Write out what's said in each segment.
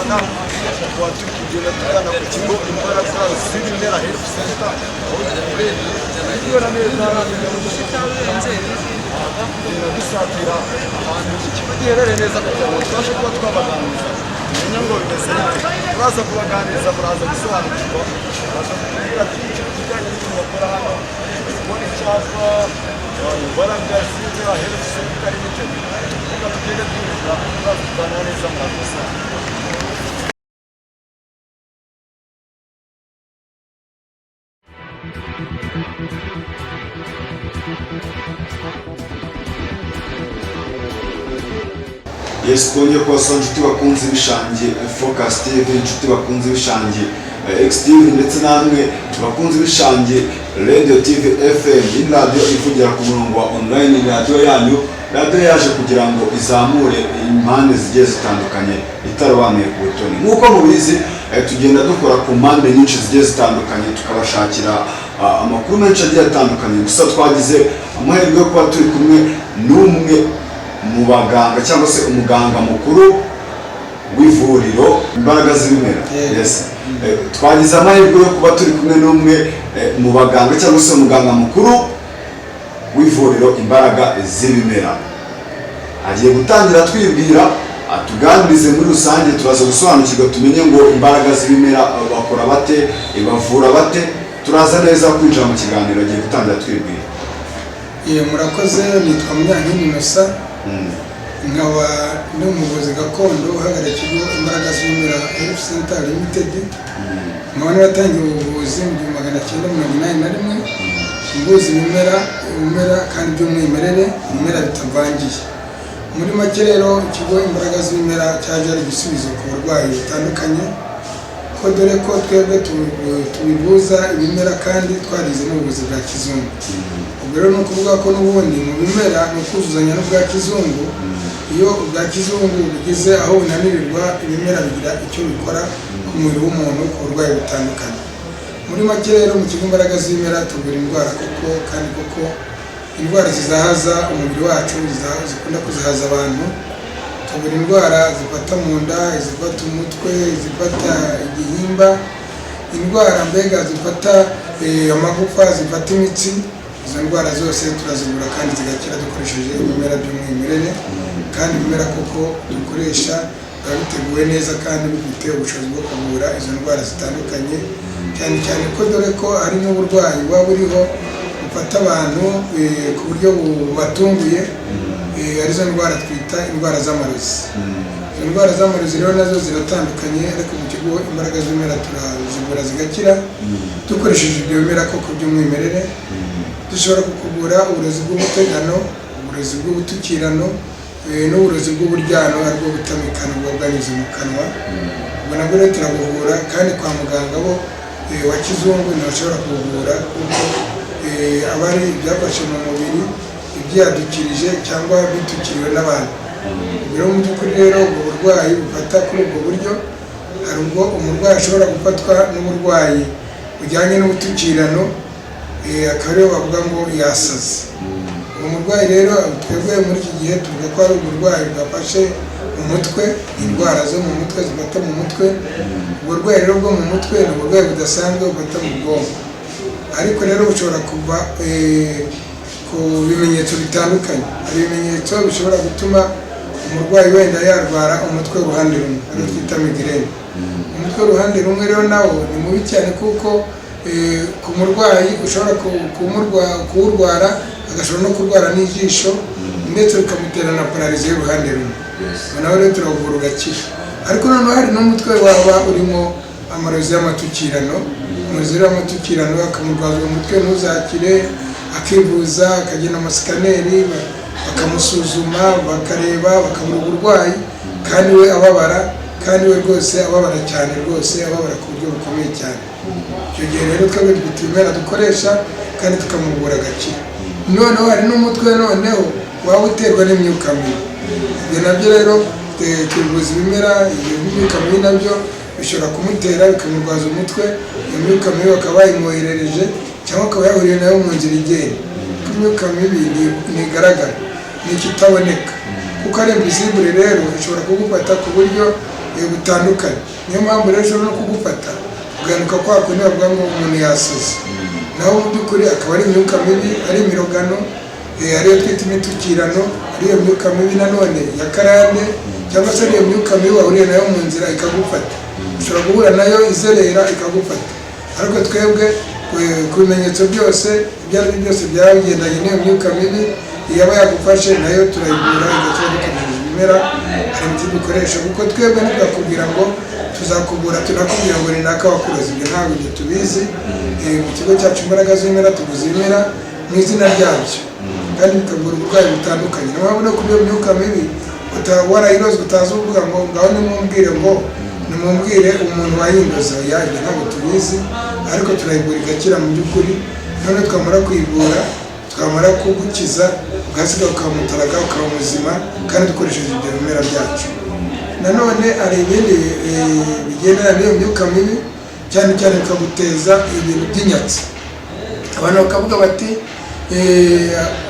Kubibona, tukaba turi kugenda tugana ku kigo Imbaraga z'Ibimera Health Center, aho giherereye. Kubibona neza, tugenda dusatira ahantu ikigo giherereye neza kugira ngo tubashe kuba twabaganiriza, tumenye ngo bimeze bite. Turaza kubaganiriza, muraza gusobanukirwa, muraza kutubwira byinshi ku kijyanye n'ibintu bakora hano. Kubona icyapa Imbaraga z'Ibimera Health Center Limited, reka tugende twinjira, turaza kuganira neza, muraza gusobanukirwa. Yes, twongeye kubasaba, inshuti bakunze b'Ishangi Focus TV, inshuti bakunze b'Ishangi X TV, ndetse namwe bakunze b'Ishangi Radio TV FM. Iyi ni radiyo ivugira ku murongo wa online, ni radiyo yanyu, radiyo yaje kugira ngo izamure impande zigiye zitandukanye itarobanuye ku butoni. Nk'uko mubizi, tugenda dukora ku mpande nyinshi zigiye zitandukanye, tukabashakira amakuru menshi agiye atandukanye. Gusa twagize amahirwe yo kuba turi kumwe n'umwe mu baganga cyangwa se umuganga mukuru w'ivuriro Imbaraga z'Ibimera. Yes. Twagize amahirwe yo kuba turi kumwe n'umwe mu baganga cyangwa se umuganga mukuru w'ivuriro Imbaraga z'Ibimera. Agiye gutangira twibwira, atuganirize muri rusange. Turaza gusobanukirwa, tumenye ngo Imbaraga z'Ibimera bakora bate, bavura bate. Turaza neza kwinjira mu kiganiro, agiye gutangira twibwira. Iyo, murakoze. Nitwa Munyankindi Innocent, nkaba ndi umuvuzi gakondo uhagarariye ikigo Imbaraga z'Ibimera Health Center Limited, nkaba naratangiye ubuvuzi mu 1981, mvuza ibimera kandi by'umwimerere, ibimera bitavangiye. Muri make rero, ikigo Imbaraga z'Ibimera cyaje ari igisubizo ku burwayi butandukanye, ko dore ko twebwe tubivuza ibimera kandi twarize n'ubuvuzi bwa kizungu. Ubwo rero ni ukuvuga ko n'ubundi mu bimera ni ukuzuzanya n'ubwa kizungu. Iyo ubwa kizungu bugeze aho bunanirirwa, ibimera bigira icyo bikora ku mubiri w'umuntu ku burwayi butandukanye. Muri make rero, mu kigo Imbaraga z'Ibimera tuvura indwara koko kandi koko, indwara zizahaza umubiri wacu, zikunda kuzahaza abantu. Tuvura indwara zifata mu nda, izifata umutwe, izifata igihimba, indwara mbega zifata amagufa, zifata imitsi. Izo ndwara zose turazivura kandi zigakira dukoresheje ibimera by'umwimerere. Kandi ibimera koko dukoresha biba biteguwe neza kandi bifite ubushobozi bwo kuvura izo ndwara zitandukanye, cyane cyane ko dore ko hari n'uburwayi buba buriho bufata abantu ku buryo bubatunguye, arizo ndwara twita indwara z'amarozi. Izo ndwara z'amarozi rero nazo ziratandukanye, ariko mu kigo Imbaraga z'Ibimera turazivura zigakira dukoresheje ibyo bimera koko by'umwimerere. Dushobora kukuvura uburozi bw'ubutegano, uburozi bw'ubutukirano, n'uburozi bw'uburyano, aribwo butamikano buba bwanyuze mu kanwa. Ubwo nabwo rero turabuvura, kandi kwa muganga bo wa kizungu ntibashobora kubuvura, kuko aba ari ibyafashe mu mubiri, ibyiyadukirije cyangwa bitukiriwe n'abantu. Ubwo rero mu by'ukuri rero ubwo burwayi bufata kuri ubwo buryo, hari ubwo umurwayi ashobora gufatwa n'uburwayi bujyanye n'ubutukirano, akaba ariyo bavuga ngo yasaze. Uwo murwayi rero, twebwe muri iki gihe tuvuga ko ari uburwayi bwafashe umutwe, indwara zo mu mutwe zifata mu mutwe. Uburwayi rero bwo mu mutwe ni uburwayi budasanzwe bufata mu bwonko, ariko rero bushobora kuva ku bimenyetso bitandukanye. Hari ibimenyetso bishobora gutuma umurwayi wenda yarwara umutwe uruhande rumwe, ariyo twita migraine. Umutwe uruhande rumwe rero nawo ni mubi cyane, kuko ku murwayi ushobora kuwurwara agashobora no kurwara n'ijisho, ndetse bikamutera na paralysie y'uruhande rumwe. Ubwo nawe rero turawuvura ugakira. Ariko noneho hari n'umutwe waba urimo amarozi y'amatukirano. Amarozi y'amatukirano akamurwaza umutwe ntuzakire, akivuza, akagenda ama scanner, bakamusuzuma, bakareba, bakabura uburwayi, kandi we ababara, kandi we rwose ababara cyane rwose, ababara ku buryo bukomeye cyane. Icyo gihe rero twebwe dufite ibimera dukoresha kandi tukamuvura agakira. Noneho hari n'umutwe noneho waba uterwa n'imyuka mibi. Ibyo nabyo rero tubivuza ibimera. Iyo myuka mibi nabyo bishobora kumutera, bikamurwaza umutwe. Iyo myuka mibi bakaba bayimwoherereje cyangwa akaba yahuriye nayo mu nzira igenda, kuko imyuka mibi ntigaragara, ni ikitaboneka, kuko ari invisible. Rero ishobora kugufata ku buryo butandukanye. Niyo mpamvu rero ishobora no kugufata ugahinduka kwa kundi bavuga ngo umuntu yasaze, naho mu by'ukuri akaba ari imyuka mibi, ari imirogano, ariyo twita imitukirano, ariyo myuka mibi nanone ya karande, cyangwa se ariyo myuka mibi wahuriye nayo mu nzira ikagufata. Ushobora guhura nayo izerera ikagufata, ariko twebwe ku bimenyetso byose, ibyo ari byo byose byaba bigendanye n'iyo myuka mibi, yaba yagufashe nayo turayivura igakira dukoresheje ibimera. Hari imiti dukoresha, kuko twebwe ntitwakubwira ngo tuzakuvura tunakubwira ngo ni naka wakuroze, ibyo ntabwo ibyo tubizi. Mu kigo cyacu Imbaraga z'Ibimera tuvuza ibimera mu izina ryabyo kandi bikavura uburwayi butandukanye. Niyo mpamvu no kuri iyo myuka mibi warayirozwe utazi uvuga ngo ngaho nimumbwire, ngo nimumbwire umuntu wayindoze, oya, ibyo ntabwo tubizi, ariko turayivura igakira mu by'ukuri. None twamara kuyivura, twamara kugukiza, ugasiga ukamutaraga ukaba muzima kandi dukoresheje ibyo bimera byacu. Nanone hari ibindi bigendana n'iyo myuka mibi, cyane cyane bikaguteza ibintu by'inyatsi. Abantu bakavuga bati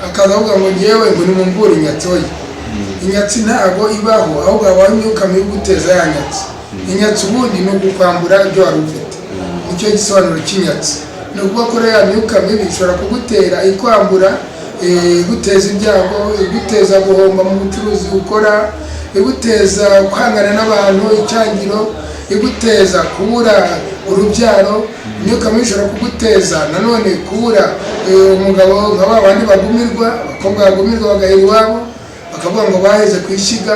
akaza avuga ngo ngewe ngo nimumvure inyatsi. Oya, inyatsi ntabwo ibaho, ahubwo habaho imyuka mibi iguteza ya nyatsi. Inyatsi ubundi ni ugukwambura ibyo wari ufite, nicyo gisobanuro cy'inyatsi. Ni ukuvuga ko rero ya myuka mibi ishobora kugutera ikwambura, iguteza ibyago, iguteza guhomba mu bucuruzi ukora, iguteza kwangana n'abantu, icyangiro, iguteza kubura urubyaro. Imyuka mibi ishobora kuguteza nanone kubura umugabo, nka ba bandi bagumirwa, abakobwa bagumirwa bagahera iwabo bakavuga ngo baheze ku ishyiga.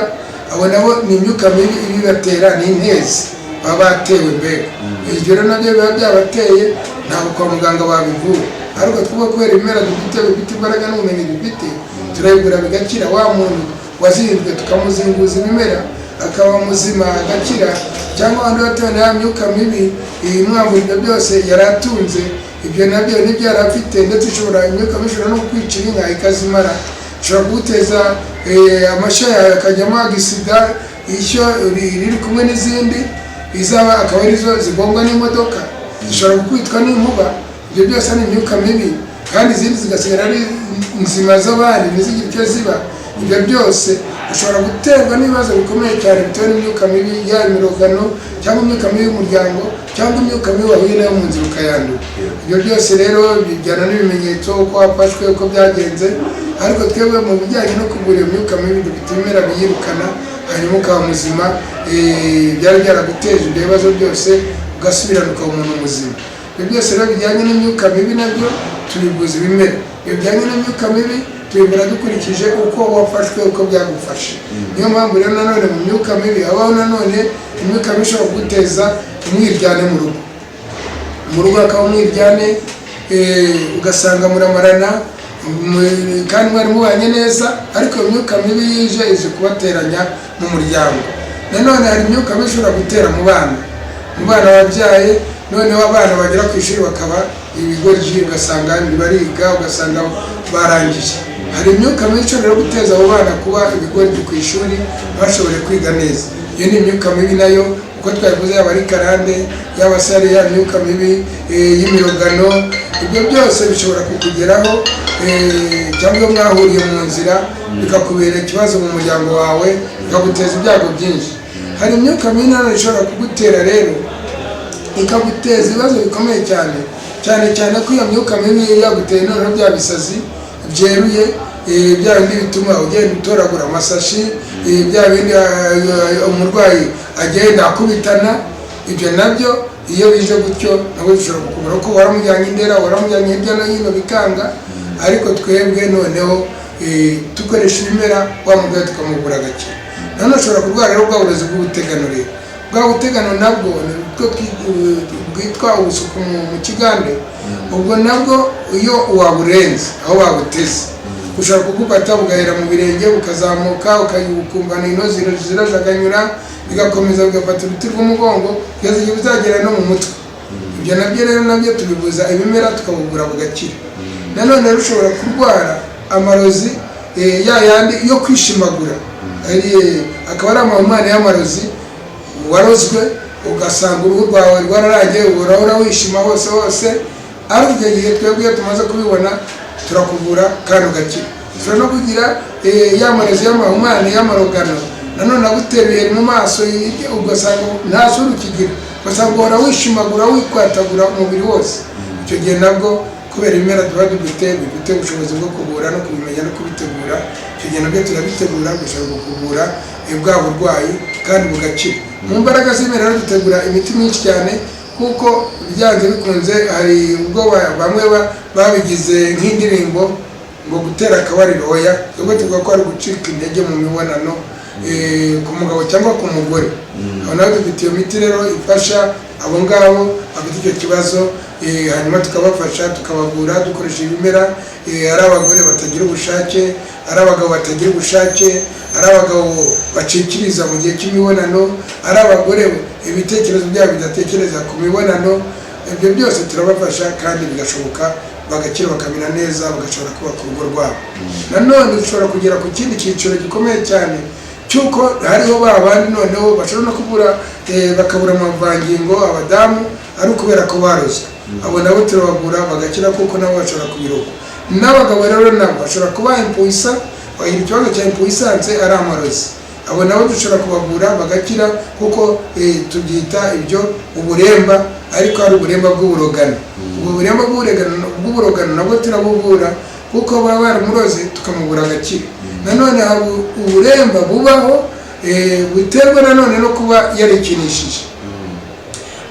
Abo nabo ni imyuka mibi ibibatera, ni intezi baba batewe mbega. Ibyo rero nabyo biba byabateye, ntabwo kwa muganga babivura, ariko twuba kubera ibimera dufite bifite imbaraga n'ubumenyi dufite, turayigura bigakira. Wa muntu wazinzwe tukamuzinguza ibimera akaba muzima agakira, cyangwa abandi batewe na ya myuka mibi imwambura ibyo byose yari atunze, ibyo nabyo nibyo yari afite. Ndetse ishobora, imyuka mibi ishobora no kwicira inka ikazimara, ishobora kuguteza amashyo yawe akajyamo agisida, ishyo riri kumwe n'izindi izaba akaba arizo zigongwa n'imodoka, zishobora gukubitwa n'inkuba. Ibyo byose ni imyuka mibi, kandi izindi zigasigara ari nzima z'abandi ntizigire icyo ziba. Ibyo byose ushobora guterwa n'ibibazo bikomeye cyane bitewe n'imyuka mibi, yaba imirogano cyangwa imyuka mibi y'umuryango cyangwa imyuka mibi wahuye nayo mu nzira ukayandura. Ibyo byose rero bijyana n'ibimenyetso, uko wafashwe, uko byagenze, ariko twebwe mu bijyanye no kuvura iyo myuka mibi dufite ibimera biyirukana, hanyuma ukaba muzima. Byari byaraguteje ibyo bibazo byose ugasubirana ukaba umuntu muzima. Ibyo byose rero bijyanye n'imyuka mibi nabyo tubivuza ibimera. Ibyo bijyanye n'imyuka mibi tubivura dukurikije uko wafashwe, uko byagufashe. Niyo mpamvu rero nanone mu myuka mibi habaho nanone imyuka mibi ishobora kuguteza umwiryane mu rugo. Mu rugo hakaba umwiryane, ugasanga muramarana kandi mwari mubanye neza, ariko iyo myuka mibi yije ije kubateranya mu muryango. Nanone hari imyuka mibi ishobora gutera mu bana, mu bana wabyaye, noneho abana bagera ku ishuri bakaba ibigoryi, ugasanga ntibariga, ugasanga barangije. Hari imyuka mibi ishobora rero guteza abo bana kuba ibigoryi ku ishuri, ntibashobore kwiga neza. Iyo ni imyuka mibi nayo, uko twabivuze, yaba ari karande, yaba se ari ya myuka mibi y'imirogano, ibyo byose bishobora kukugeraho, cyangwa iyo mwahuriye mu nzira bikakubera ikibazo mu muryango wawe, bikaguteza ibyago byinshi. Hari imyuka mibi nanone ishobora kugutera rero ikaguteza ibibazo bikomeye cyane, cyane cyane ko iyo myuka mibi yaguteye noneho bya bisazi byeruye, bya bindi bituma ugenda utoragura amasashi, bya bindi umurwayi agenda akubitana. Ibyo nabyo iyo bije gutyo nabwo bishobora kukubura ko waramujyanye i Ndera, waramujyanye hirya no hino bikanga, ariko twebwe noneho dukoresha ibimera, wa murwayi tukamuvura agakira. Nanone ushobora kurwara rero bwa burozi bw'ubutegano. Rero bwa butegano nabwo ni bwo bwitwa ubusuku mu kigande. Ubwo nabwo iyo waburenze aho babuteze ushobora kugufata bugahera mu birenge bukazamuka, ukumva ni ino zirajaganyura, bigakomeza bigafata uruti rw'umugongo kugeza igihe bizagera no mu mutwe. Ibyo nabyo rero nabyo tubivuza ibimera tukabuvura bugakira. Nanone rero ushobora kurwara amarozi, ya yandi yo kwishimagura, akaba ari amahumane y'amarozi warozwe, ugasanga uruhu rwawe rwararangiye, urahora wishima hose hose. Ariko icyo gihe twebwe iyo tumaze kubibona turakuvura kandi ugakira. Ushobora no kugira ya marozi y'amahumane y'amarogano. Nanone agutera ibiheri mu maso, ugasanga nta sura ukigira, ugasanga uhora wishimagura, wikwatagura umubiri wose. Icyo gihe nabwo, kubera ibimera tuba dufite bifite ubushobozi bwo kuvura no kubimenya no kubitegura, icyo gihe nabyo turabitegura, bishobora kuvura bwa burwayi kandi bugakira. Mu mbaraga z'ibimera rero dutegura imiti myinshi cyane, kuko byanze bikunze hari ubwo bamwe babigize nk'indirimbo ngo gutera akabariro. Oya, twebwe tuvuga ko ari gucika intege mu mibonano, ku mugabo cyangwa ku mugore. Aho naho dufite iyo miti rero ifasha abo ngabo bafite icyo kibazo, hanyuma tukabafasha, tukabavura dukoresha ibimera. Ari abagore batagira ubushake, ari abagabo batagira ubushake, ari abagabo bacikiriza mu gihe cy'imibonano, ari abagore ibitekerezo byabo bidatekereza ku mibonano, ibyo byose turabafasha kandi bigashoboka, bagakira, bakamera neza, bagashobora kubaka urugo rwabo. Nanone dushobora kugera ku kindi cyiciro gikomeye cyane cy'uko hariho ba bandi noneho bashobora no kubura, bakabura amavangingo, abadamu, ari ukubera ko barozwe. Abo nabo turabavura bagakira, kuko nabo bashobora kubirogwa. N'abagabo rero nabo bashobora kuba impuissant, bagira ikibazo cya impuissance, ari amarozi. Abo nabo dushobora kubavura bagakira, kuko tubyita ibyo uburemba, ariko ari uburemba bw'uburogano. Ubwo buremba bw'uburogano nabwo turabuvura, kuko baba baramuroze, tukamuvura agakira. Nanone hari uburemba bubaho, buterwa nanone no kuba yarikinishije.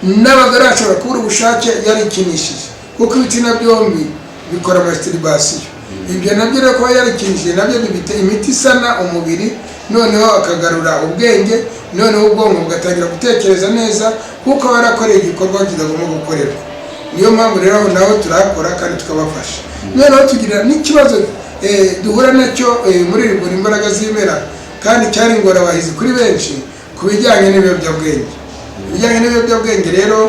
N'abagore bashobora kubura ubushake yarikinishije, kuko ibitsina byombi bikora masturbation. Ibyo nabyo rero, kuba yarikinishije, nabyo bifite imiti isana umubiri, noneho akagarura ubwenge, noneho ubwonko bugatangira gutekereza neza, kuko aba yarakoreye igikorwa kitagomba gukorerwa. Niyo mpamvu rero aho naho turahakora kandi tukabafasha. Noneho tugira n'ikibazo duhura nacyo muri rivura imbaraga z'ibimera, kandi cyari ingorabahizi kuri benshi, ku bijyanye n'ibiyobyabwenge. Ibijyanye n'ibiyobyabwenge rero,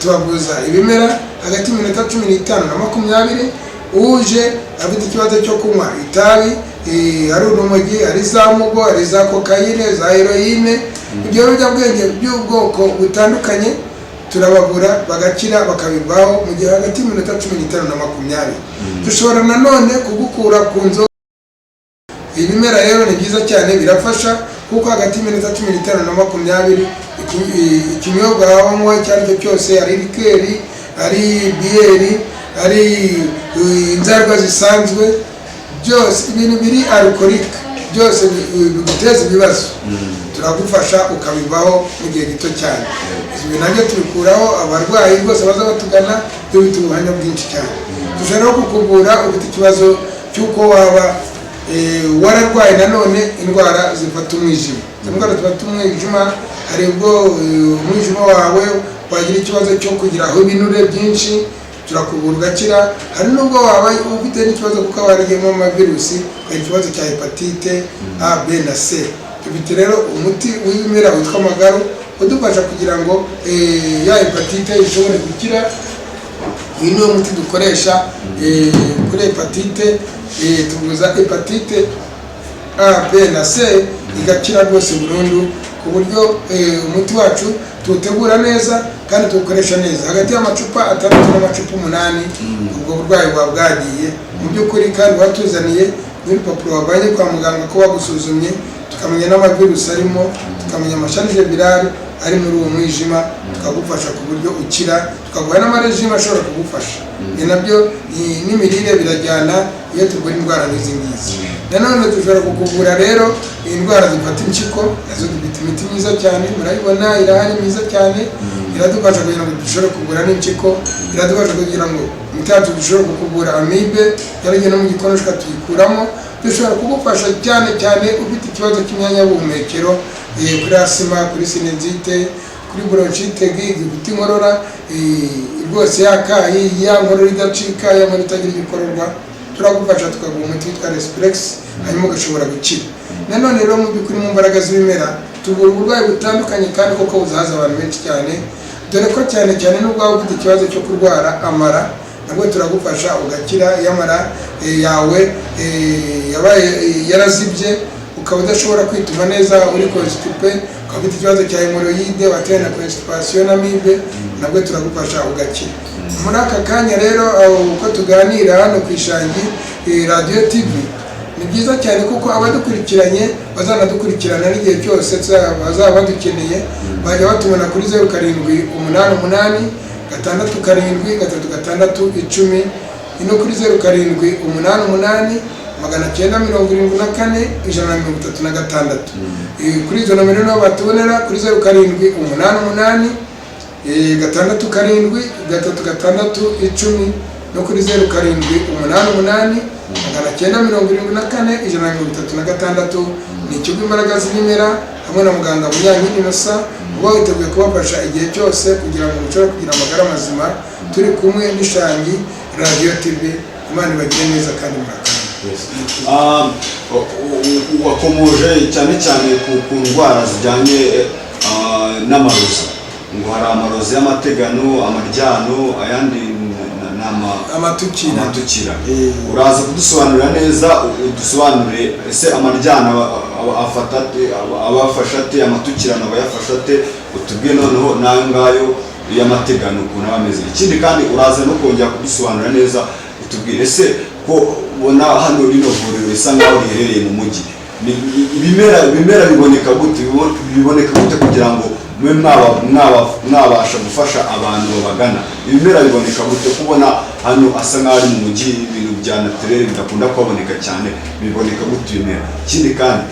tubavuza ibimera hagati y'iminota 15 na 20. Uje afite ikibazo cyo kunywa itabi, ari urumogi, ari za mugo, ari za kokayine, za heroyine, ibyo biyobyabwenge by'ubwoko butandukanye, turabavura bagakira, bakabivaho mu gihe hagati y'iminota 15 na 20. Dushobora nanone kugukura ku nzoga. Ibimera rero ni byiza cyane, birafasha, kuko hagati y'iminota 15 na 20, ikinyobwa waba wanywa icyo ari cyo cyose, ari liqueur, ari bière, ari inzarwa zisanzwe, byose ibintu biri alcoolique byose biguteza ibibazo, turagufasha ukabivaho mu gihe gito cyane. Ibi nabyo tubikuraho abarwayi rwose baza batugana, dufite ubuhamya bwinshi cyane. Dushobora no kukuvura ufite ikibazo cy'uko waba wararwaye nanone indwara zifata umwijima. Izo ndwara zifata umwijima, hari ubwo umwijima wawe wagira ikibazo cyo kugira aho ibinure byinshi, turakuvura ugakira. Hari n'ubwo waba ufite n'ikibazo kuko haba harigiyemo amavirusi, ukagira ikibazo cya hépatite A, B na C. Dufite rero umuti w'ibimera witwa Amagaru, udufasha kugira ngo ya hépatite ishobore gukira. Uyu niwo muti dukoresha kuri hépatite. Tuvuza hépatite A, B na C, igakira rwose burundu, ku buryo umuti wacu tuwutegura neza kandi tuwukoresha neza. Hagati y'amacupa 6 n'amacupa 8, ubwo burwayi buba bwagiye mu by'ukuri, kandi watuzaniye n'urupapuro wavanye kwa muganga ko bagusuzumye, tukamenya n'amavirusi arimo, tukamenya ama charges virales ari muri uwo mwijima, tukagufasha ku buryo ukira, tukaguha n'ama régime ashobora kugufasha. Ni nabyo n'imirire birajyana iyo tuvura indwara nk'izi ngizi. Nanone dushobora kukuvura rero indwara zifata impyiko, nazo dufite imiti myiza cyane, murayibona irahari, myiza cyane, iradufasha kugira ngo dushobore kuvura n'impyiko, iradufasha kugira ngo imiti yacu dushobore kukuvura amibe yaragiye no mu gikonoshwa tuyikuramo. Dushobora kugufasha cyane cyane ufite ikibazo cy'imyanya y'ubuhumekero, kuri asima, kuri sinusite, kuri bronchite, zifite inkorora, rwose yakayi, ya nkorora idacika, ya nkorora itagira igikororwa, turagufasha tukaguha umuti witwa Respirex, hanyuma ugashobora gukira. Nanone rero mu by'ukuri mu mbaraga z'ibimera tuvura uburwayi butandukanye, kandi koko buzahaza abantu benshi cyane, dore ko cyane cyane nubwo waba ufite ikibazo cyo kurwara amara, nabwo turagufasha ugakira. Iyo amara yawe yabaye yarazibye, ukaba udashobora kwituma neza, uri constipé, ukaba ufite ikibazo cya hémorroïdes watewe na constipation n'amibe, nabwo turagufasha ugakira. Muri aka kanya rero, aho uko tuganira hano ku Ishangi Radiyo TV, Ni byiza cyane kuko abadukurikiranye bazanadukurikirana n'igihe cyose bazaba badukeneye, bajya batubona kuri 0788673610, no kuri 0788974136. Kuri izo nomero niho batubonera, kuri 0788 673610, no kuri 0788974136. Ni ikigo Imbaraga z'Ibimera hamwe na muganga Munyankindi Innocent, uba witeguye kubafasha igihe cyose kugira ngo mushobore kugira amagara mazima. Turi kumwe n'Ishangi Radiyo TV. Imana ibagire neza kandi murakarama. Wakomoje cyane cyane ku ndwara zijyanye n'amarozi, ngo hari amarozi y'amategano, amaryano, ayandi ni Amatukira. Amatukira. Uraza kudusobanurira neza, udusobanurire ese amaryano afata ate, abafasha ate, amatukirano abayafasha ate, utubwiye noneho n'ayo ngayo y'amategano ukuntu aba ameze. Ikindi kandi uraza no kongera kudusobanurira neza, utubwire ese ko ubona hano rino vuriro risa nkaho riherereye mu mujyi, ibimera biboneka gute, biboneka gute kugira ngo mube mwabasha gufasha abantu babagana? Ibimera biboneka gute, kubona hano asa nkaho ari mu mujyi, ibintu bya naturel bidakunda kuhaboneka cyane, biboneka gute ibimera? Ikindi kandi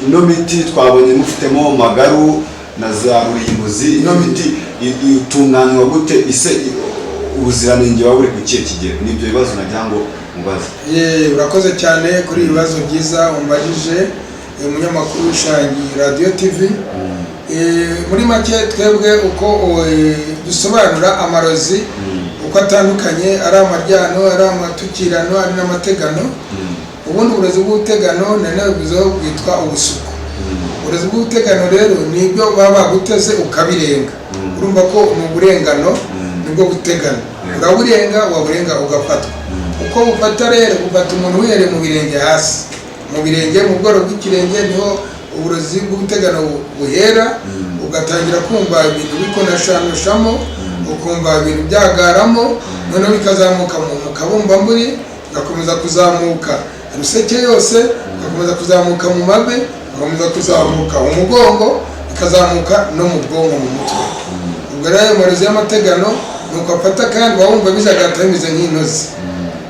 ino miti twabonye mufitemo magaru na za rurimbuzi, ino miti itunganywa gute? Ise ubuziranenge buba buri ku kihe kigero? Nibyo bibazo nagira ngo mubaze. Ye, urakoze cyane kuri ibi bibazo byiza umbajije, umunyamakuru w'Ishangi Radiyo TV. Muri make twebwe uko dusobanura amarozi uko atandukanye, ari amaryano, ari amatukirano, ari n'amategano. Ubundi uburozi bw'ubutegano nari nabivuzeho, bwitwa ubusuku. Uburozi bw'ubutegano rero ni ibyo baba baguteze ukabirenga. Urumva ko ni uburengano, nibwo butegano. Uraburenga, waburenga ugafatwa. Uko bufata rero, bufata umuntu uhereye mu birenge hasi, mu birenge, mu bworo bw'ikirenge, niho uburozi bw'ubutegano buhera. Ugatangira kumva ibintu bikonashanushamo, ukumva ibintu byagaramo, noneho bikazamuka mu kabumbamburi, bigakomeza kuzamuka ruseke yose, bigakomeza kuzamuka mu mavi, bigakomeza kuzamuka mu mugongo, bikazamuka no mu bwonko, mu mutwe. Ubwo rero ayo marozi y'amategano ni uko afata, kandi uba wumva bijagata bimeze nk'inozi.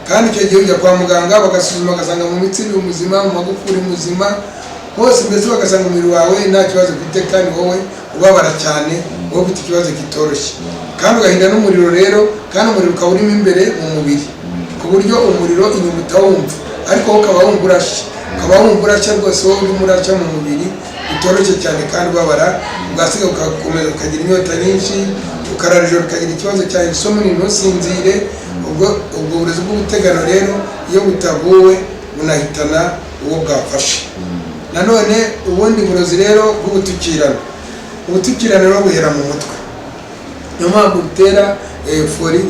Kandi icyo gihe ujya kwa muganga bagasuzuma, bagasanga mu mitsi uri muzima, mu magufa uri muzima hose, mbese bagasanga umubiri wawe nta kibazo ufite, kandi wowe ubabara cyane, wowe ufite ikibazo kitoroshye, kandi ugahinda n'umuriro rero, kandi umuriro ukaba urimo imbere mu mubiri, ku buryo umuriro inyuma utawumva, ariko wowe ukaba wumva urashya, ukaba wumva urashya rwose, wowe urimo urashya mu mubiri bitoroshye cyane kandi ubabara. Ugasiga ugakomeza ukagira inyota nyinshi, ukarara ijoro ukagira ikibazo cya insomnia, ntusinzire. Ubwo burozi bw'ubutegano rero iyo butavuwe bunahitana uwo bwafashe. Nanone ubundi burozi rero bw'ubutukirano, ubutukirano rero buhera mu mutwe, niyo mpamvu butera folie,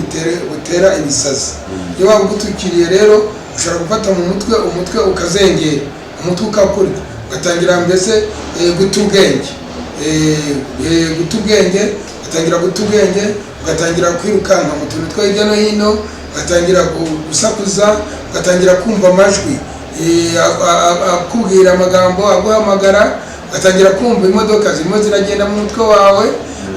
butera ibisazi. Iyo babugutukiriye rero ushobora gufata mu mutwe, umutwe ukazengera, umutwe ukakurya, ugatangira mbese guta ubwenge, guta ubwenge, ugatangira guta ubwenge, ugatangira kwirukanka mu tuntu two hirya no hino, ugatangira gusakuza, ugatangira kumva amajwi akubwira amagambo, aguhamagara, ugatangira kumva imodoka zirimo ziragenda mu mutwe wawe,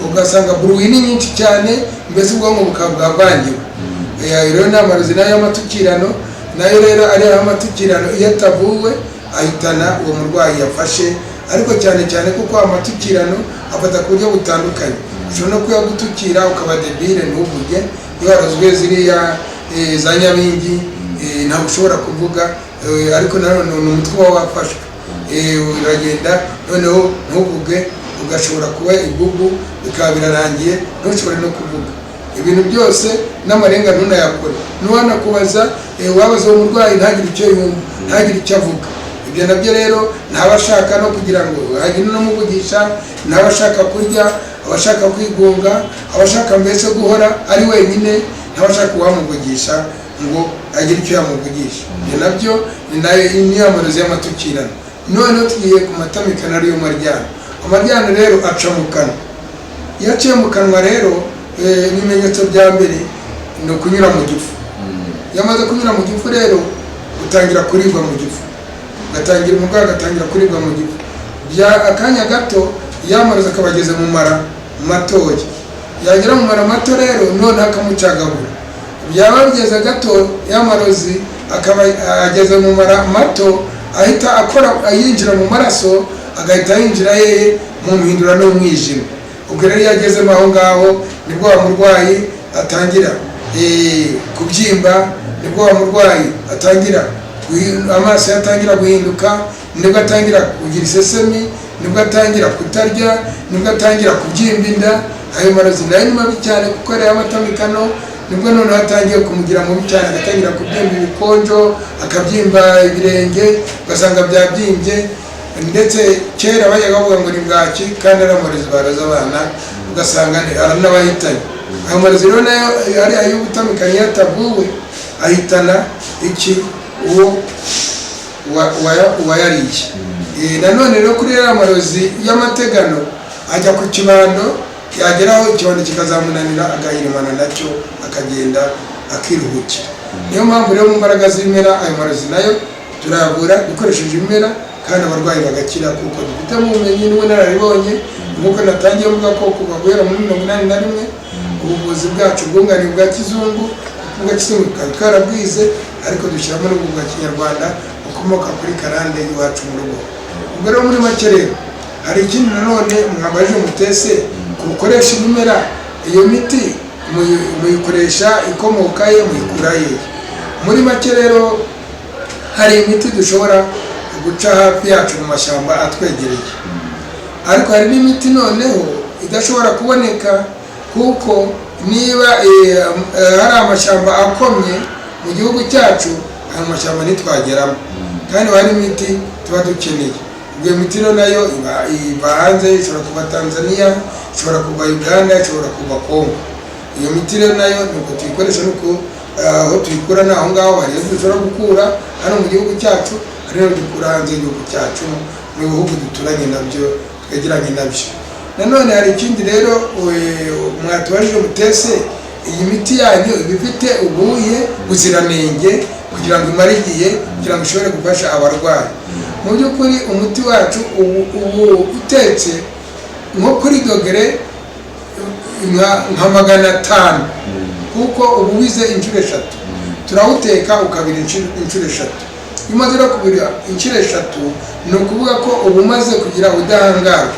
ugasanga bruit ni nyinshi cyane, mbese ubwonko bukaba bwavangiwe. Rero ni amarozi nayo y'amatukirano, nayo rero ari amatukirano, iyo atavuwe ahitana uwo murwayi yafashe. Ariko cyane cyane kuko amatukirano afata ku buryo butandukanye, ushobora no kuyagutukira ukaba débile, ntuvuge. Iyo warozwe ziriya za nyabingi, ntabwo ushobora kuvuga, ariko nanone ni umutwe uba wafashwe. Uragenda noneho ntuvuge, ugashobora kuba igugu, bikaba birarangiye, ntushobore no kuvuga ibintu byose, n'amarenga ntunayakore, n'uwanakubaza, wabaza uwo murwayi ntagire icyo yumva, ntagire icyo avuga. Ibyo nabyo rero ntaba ashaka no kugira ngo hagire n'umuvugisha, ntaba ashaka kurya, aba ashaka kwigunga, aba ashaka mbese guhora ari wenyine, ntaba ashaka uwamuvugisha ngo agire icyo yamuvugisha. Ibyo nabyo ni nayo ni ya marozi y'amatukirano. Noneho tugiye ku matamikano, ariyo maryano. Amaryano rero aca mu kanwa. Iyo aciye mu kanwa rero, ibimenyetso bya mbere ni ukunyura mu gifu. Iyo amaze kunyura mu gifu rero Utangira kuribwa mu gifu, ugatangira umurwayi agatangira kuribwa mu gifu bya akanya gato, yamarozi akaba ageze mu mara matoya. Yagera mu mara mato rero noneho akamucagagura. Byaba bigeze gato, yamarozi akaba ageze mu mara mato, ahita akora yinjira mu maraso, agahita yinjira hehe? Mu mpindura n'umwijima. Ubwo rero iyo agezemo aho ngaho, nibwo wa murwayi atangira kubyimba, nibwo wa murwayi atangira amaso ye atangira guhinduka, nibwo atangira kugira isesemi, nibwo atangira kutarya, nibwo atangira kubyimba inda. Ayo marozi nayo ni mabi cyane kuko ariyo amatamikano. Nibwo noneho atangiye kumugira mubi cyane, agatangira kubyimba ibikonjo, akabyimba ibirenge, ugasanga byabyimbye. Ndetse kera bajyaga bavuga ngo ni bwaki, kandi ari amarozi baroza abana, ugasanga aranabahitanye. Ayo marozi rero nayo ari ay'ubutamikano, iyo atavuwe ahitana iki? Uwo uwayariye. Nanone rero kuri ya marozi y'amategano, ajya ku kibando, yageraho ikibando kikazamunanira, agahirimana nacyo, akagenda akiruhukira. Niyo mpamvu rero mu mbaraga z'ibimera, ayo marozi nayo turayavura dukoresheje ibimera kandi abarwayi bagakira, kuko dufitemo ubumenyi n'ubunararibonye. Nk'uko natangiye mvuga ko kuva guhera muri 81 ubuvuzi bwacu bwunganiye ubwa kizungu. Ubwa kizungu tukaba twarabwize, ariko dushyiramo n'ubwo bwa kinyarwanda bukomoka kuri karande iwacu mu rugo. Ubwo rero muri make rero hari ikindi nanone mwabajije mutese kukoresha ibimera, iyo miti muyikoresha ikomoka he, muyikura hehe? Muri make rero hari imiti dushobora guca hafi yacu mu mashyamba atwegereye, ariko hari n'imiti noneho idashobora kuboneka, kuko niba hari amashyamba akomye mu gihugu cyacu, ayo mashyamba ntitwageramo, kandi hari imiti tuba dukeneye. Ubwo iyo miti rero nayo iba hanze, ishobora kuva Tanzania, ishobora kuva Uganda, ishobora kuva Congo. Iyo miti rero nayo nuko tuyikoresha, nuko aho tuyikura ni aho ngaho. Hari iyo dushobora gukura hano mu gihugu cyacu, hari n'iyo dukura hanze y'igihugu cyacu, mu bihugu duturanye nabyo, twegeranye nabyo. Nanone hari ikindi rero mwatubajije mutese iyi miti yanyu iba ifite ubuhe buziranenge kugira ngo imare igihe, kugira ngo ishobore gufasha abarwayi? Mu by'ukuri umuti wacu ubu utetse nko kuri dogere nka 500, kuko uba ubize inshuro eshatu. Turawuteka ukabira inshuro eshatu. Iyo umaze no kubira inshuro eshatu, ni ukuvuga ko uba umaze kugira ubudahangarwa.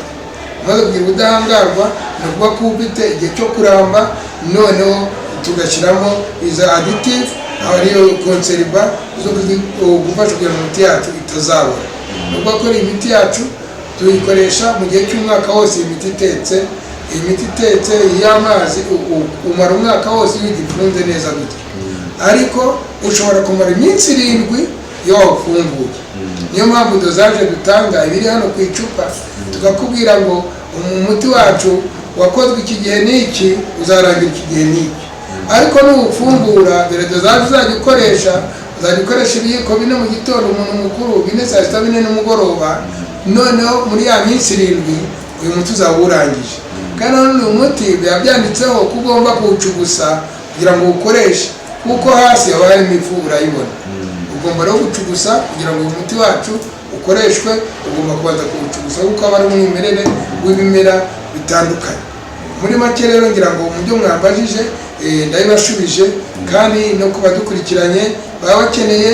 Umaze kugira ubudahangarwa, ni ukuvuga ko uba ufite igihe cyo kuramba. Noneho tugashyiramo izo additive, ariyo conservative, zo gufasha kugira ngo imiti yacu itazabora. Ni ukuvuga ko iyi miti yacu tuyikoresha mu gihe cy'umwaka wose. Iyi miti itetse, iyi miti itetse y'amazi, umara umwaka wose iyo ugifunze neza gutya, ariko ushobora kumara iminsi 7 iyo wawufunguye. Niyo mpamvu dosage dutanga ibiri hano ku icupa, tukakubwira ngo umuti wacu wakozwe iki gihe n'iki, uzarangira iki gihe n'iki, ariko nuwufungura dore dosage uzajya ukoresha. Uzajya ukoresha ibiyiko 4 mu gitondo umuntu mukuru, 4 saa sita, 4 nimugoroba. Noneho muri ya minsi 7 uyu muti uzaba uwurangije. Kandi nanone uyu muti biba byanditseho ko ugomba kuwucugusa kugira ngo uwukoreshe, kuko hasi haba harimo ifu, urayibona. Ugomba rero gucugusa kugira ngo uyu muti wacu ukoreshwe, ugomba kubanza kuwucugusa kuko aba ari umwimerere w'ibimera bitandukanye. Muri make rero ngira ngo mu byo mwambajije ndabibashubije, kandi no ku badukurikiranye baba bakeneye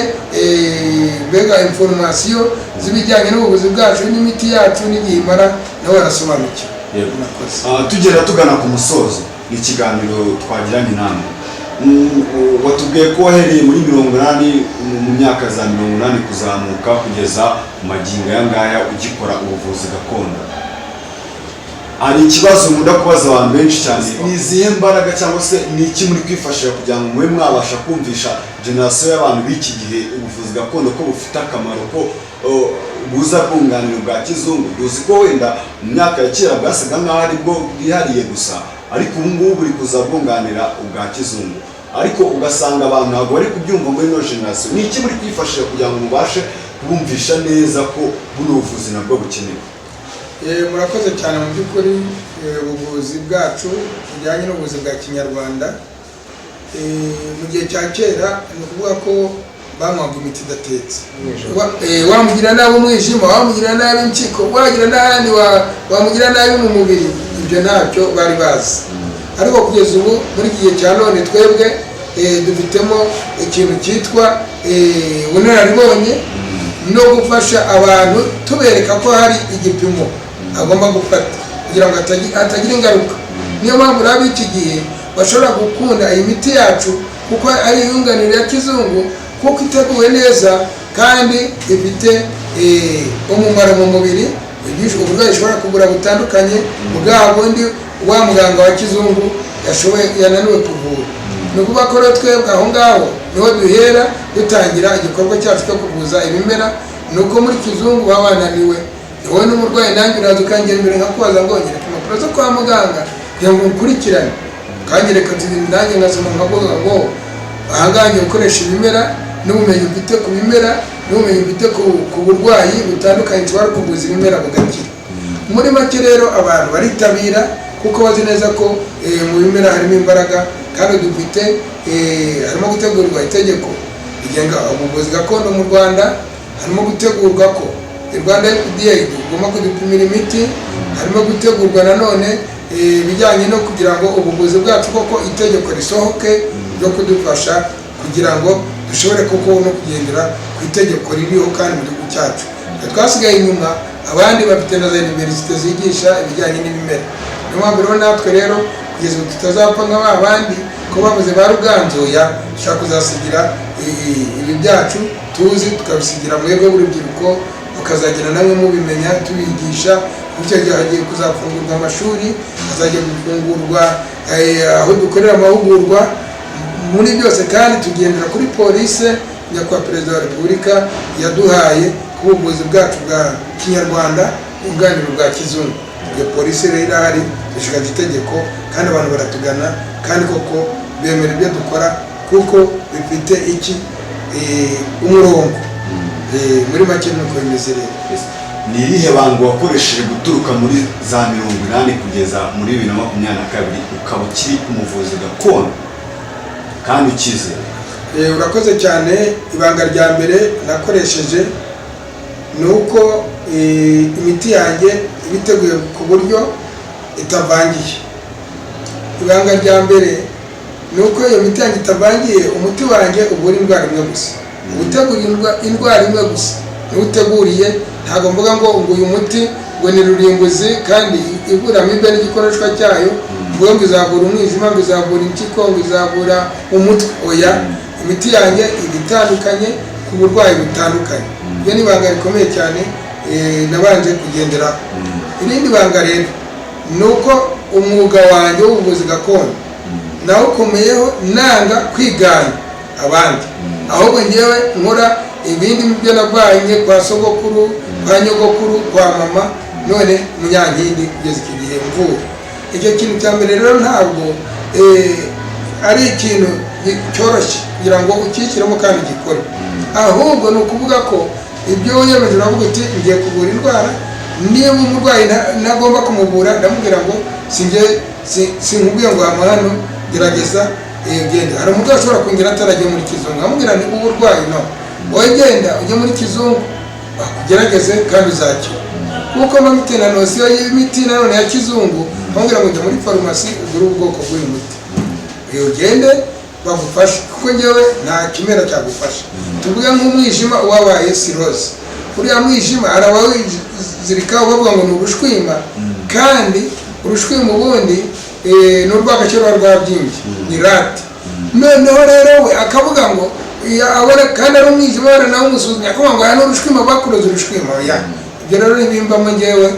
mbega information z'ibijyanye n'ubuvuzi bwacu n'imiti yacu n'igihe imara, nabo barasobanukiwe. Yego. Murakoze. Tugenda tugana ku musozo w'ikiganiro twagiranye namwe. Watubwiye ko wahereye muri 80, mu myaka za 80 kuzamuka kugeza mu magingo aya ngaya ugikora ubuvuzi gakondo. Hari ikibazo nkunda kubaza abantu benshi cyane: ni izihe mbaraga cyangwa se ni iki muri kwifashisha kugira ngo mube mwabasha kumvisha generasiyo y'abantu b'iki gihe ubuvuzi gakondo ko bufite akamaro, ko buza bwunganira ubwa kizungu? Tuzi ko wenda mu myaka ya kera bwasaga nk'aho ari bwo bwihariye gusa, ariko ubu ngubu buri kuza bwunganira ubwa kizungu, ariko ugasanga abantu ntabwo bari kubyumva muri ino generasiyo. Ni iki muri kwifashisha kugira ngo mubashe kubumvisha neza ko buno buvuzi nabwo bukenewe? Murakoze cyane. Mu by'ukuri ubuvuzi bwacu bujyanye n'ubuvuzi bwa kinyarwanda, mu gihe cya kera, ni ukuvuga ko Banywaga imiti idatetse. Wamugira nabi umwijima, wamugira nabi impyiko, wagira n'ahandi, wamugira nabi mu mubiri, ibyo ntacyo bari bazi. Ariko kugeza ubu, muri iki gihe cya none, twebwe dufitemo ikintu cyitwa ubunararibonye no gufasha abantu, tubereka ko hari igipimo agomba gufata kugira ngo atagira ingaruka. Niyo mpamvu rero iki gihe bashobora gukunda iyi miti yacu, kuko ari iyunganire ya kizungu, kuko iteguwe neza kandi ifite umumaro mu mubiri. Uburwayi ishobora kugura butandukanye bwa bundi wa muganga wa kizungu yashoboye yananiwe kuvura. Ni ukuvuga ko rero twebwe aho ngaho niho duhera dutangira igikorwa cyacu cyo kuvuza ibimera. Ni uko muri kizungu baba bananiwe. Wowe n'umurwayi, nanjye uraza ukangera imbere nkakubaza ngo nyereka impapuro zo kwa muganga kugira ngo nkurikirane, ukanyereka, nanjye nkasoma, nkavuga ngo ahangaha ngiye gukoresha ibimera n'ubumenyi mfite ku bimera n'ubumenyi mfite ku burwayi butandukanye nshobora kuvuza ibimera bugakira. Muri make rero, abantu baritabira kuko bazi neza ko mu bimera harimo imbaraga. Kandi dufite harimo gutegurwa itegeko rigenga ubuvuzi gakondo mu Rwanda, harimo gutegurwa ko Rwanda FDA igomba kudupimira imiti, harimo gutegurwa nanone ibijyanye no kugira ngo ubuvuzi bwacu koko itegeko risohoke ryo kudufasha kugira ngo dushobore koko no kugendera ku itegeko ririho. Kandi mu gihugu cyacu twe twasigaye inyuma, abandi bafite na za université zigisha ibijyanye n'ibimera. Niyo mpamvu rero natwe rero kugeza ubu tutazapfa nka ba bandi ko bavuze ba Ruganzu ya dushobora kuzasigira ibi byacu tuzi, tukabisigira mwebwe b'urubyiruko, mukazagenda namwe mubimenya, tubigisha. Icyo gihe hagiye kuzafungurwa amashuri, hazajya gufungurwa aho dukorera amahugurwa muri byose. Kandi tugendera kuri policy Nyakubahwa Perezida wa Repubulika yaduhaye ku buvuzi bwacu bwa kinyarwanda bwunganira ubwa kizungu. Iyo policy rero irahari, dushyigaje itegeko, kandi abantu baratugana kandi koko bemera ibyo dukora kuko bifite iki umurongo. Muri make nuko bimeze rero. Ni irihe banga wakoresheje guturuka muri za 80 kugeza muri 2022 ukaba ukiri umuvuzi gakondo kandi ukize? Urakoze cyane. Ibanga rya mbere nakoresheje ni uko imiti yanjye iba iteguye ku buryo itavangiye. Ibanga rya mbere ni uko iyo miti yanjye itavangiye. Umuti wanjye uvura indwara imwe gusa, uba utegura indwara imwe gusa niwo uteguriye. Ntabwo mvuga ngo uyu muti ngo ni rurimbuzi kandi ivura amibe n'igikoreshwa cyayo, mvuge ngo izavura umwijima, ngo izavura impyiko, ngo izavura umutwe. Oya, imiti yanjye iba itandukanye ku burwayi butandukanye. Iryo ni ibanga rikomeye cyane nabanje kugenderaho. Irindi banga rero ni uko umwuga wanjye w'ubuvuzi gakondo nawukomeyeho, nanga kwigana abandi, ahubwo ngewe nkora ibindi byo navanye kwa sogokuru, kwa nyogokuru, kwa mama, none Munyankindi kugeza iki gihe mvura. Icyo kintu cya mbere rero ntabwo ari ikintu cyoroshye kugira ngo ukishyiremo kandi ugikore, ahubwo ni ukuvuga ko ibyo wiyemeje, uravuga uti ngiye kuvura indwara, niba umurwayi ntagomba kumuvura, ndamubwira ngo sinjye sinkubwiye ngo hama hano, gerageza ugende. Hari umurwayi ushobora kongera atarajya muri kizungu, nkamubwira nti ubu urwayi no wowe genda ujye muri kizungu bakugerageze kandi uzakira, kuko mba mfite na notion y'imiti nanone ya kizungu. Nkamubwira ngo jya muri farumasi ugure ubwoko bw'uyu muti, ugende bagufashe, kuko njyewe nta kimera cyagufasha. Tuvuge nk'umwijima wabaye cirrhose, uriya mwijima hari abawizirikaho bavuga ngo ni urushwima, kandi urushwima ubundi ni urwagakirwa rwabyimbye, ni rate. Noneho rero we akavuga ngo abona kandi ari umwijima, baranawumusuzumye, akavuga ngo aya ni urushwima, bakuroza urushwima. Oya, ibyo rero ntibimbamo. Njyewe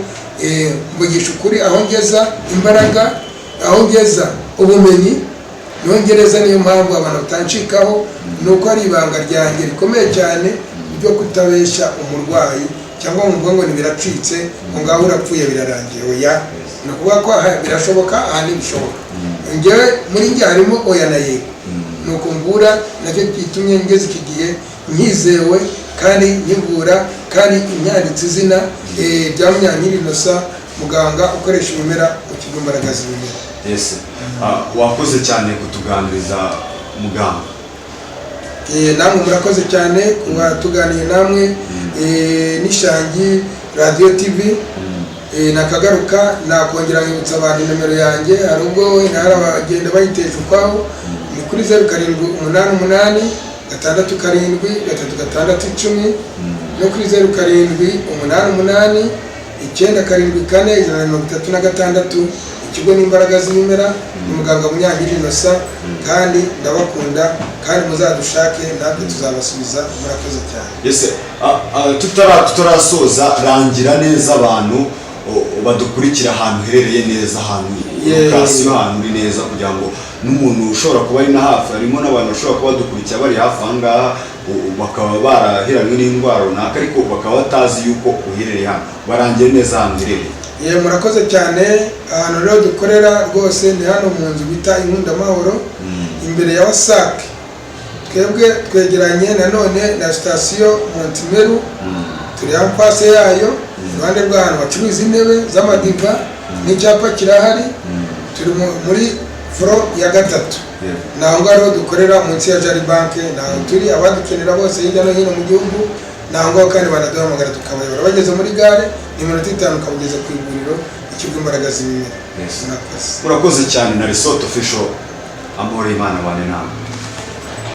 mvugisha ukuri. Aho ngeza imbaraga, aho ngeza ubumenyi, niho ngereza. Niyo mpamvu abantu batancikaho, ni uko ari ibanga ryanjye rikomeye cyane ryo kutabeshya umurwayi cyangwa ngo mvuge ngo ntibiracitse, ngo ngaho urapfuye birarangiye. Oya, ni ukuvuga ko aha birashoboka, aha ntibishoboka. Njyewe muri njye harimo oya na yego. Ni uko mvura, nacyo gitumye ngeze iki gihe nkizewe kandi nkivura kandi nyanditse izina rya Munyankindi Innocent, muganga ukoresha ibimera mu kigo Imbaraga z'Ibimera. Yes. Wakoze cyane kutuganiriza, muganga. Namwe murakoze cyane kuba tuganiye namwe, n'Ishangi Radiyo TV. Nakagaruka nakongera nkibutsa abantu nomero yanjye, hari ubwo wenda hari abagenda bayiteje ukwabo. Ni kuri 0788673610, no kuri 0788974136. Ikigo n'Imbaraga z'Ibimera, ni muganga Munyankindi Innocent, kandi ndabakunda, kandi muzadushake natwe tuzabasubiza. Murakoze cyane. Ese tutarasoza, rangira neza abantu badukurikira ahantu uherereye neza, ahantu location, ahantu uri neza, kugira ngo n'umuntu ushobora kuba ari na hafi, harimo n'abantu bashobora kuba badukurikira bari hafi aha ngaha, bakaba baraheranywe n'indwara runaka ariko bakaba batazi yuko uherereye hano. Barangiye neza ahantu uherereye. Ye, murakoze cyane. Ahantu rero dukorera rwose ni hano mu nzu bita Inkundamahoro, imbere ya WASAC. Twebwe twegeranye nanone na sitasiyo Montimeru, turi en face yayo, iruhande rw'ahantu bacuruza intebe z'amadiva, n'icyapa kirahari. Turi muri floor ya gatatu. Ni aho ngaho rero dukorera, munsi ya Jali Bank, ni aho turi. Abadukenera bose hirya no hino mu gihugu, ni aho ngaho, kandi banaduhamagara tukabayobora. Bageze muri gare ni iminota 5 ukaba ugeze ku ivuriro, ikigo Imbaraga z'Ibimera. Murakoze. Murakoze cyane. Na Resort Official, amahoro y'Imana abane namwe.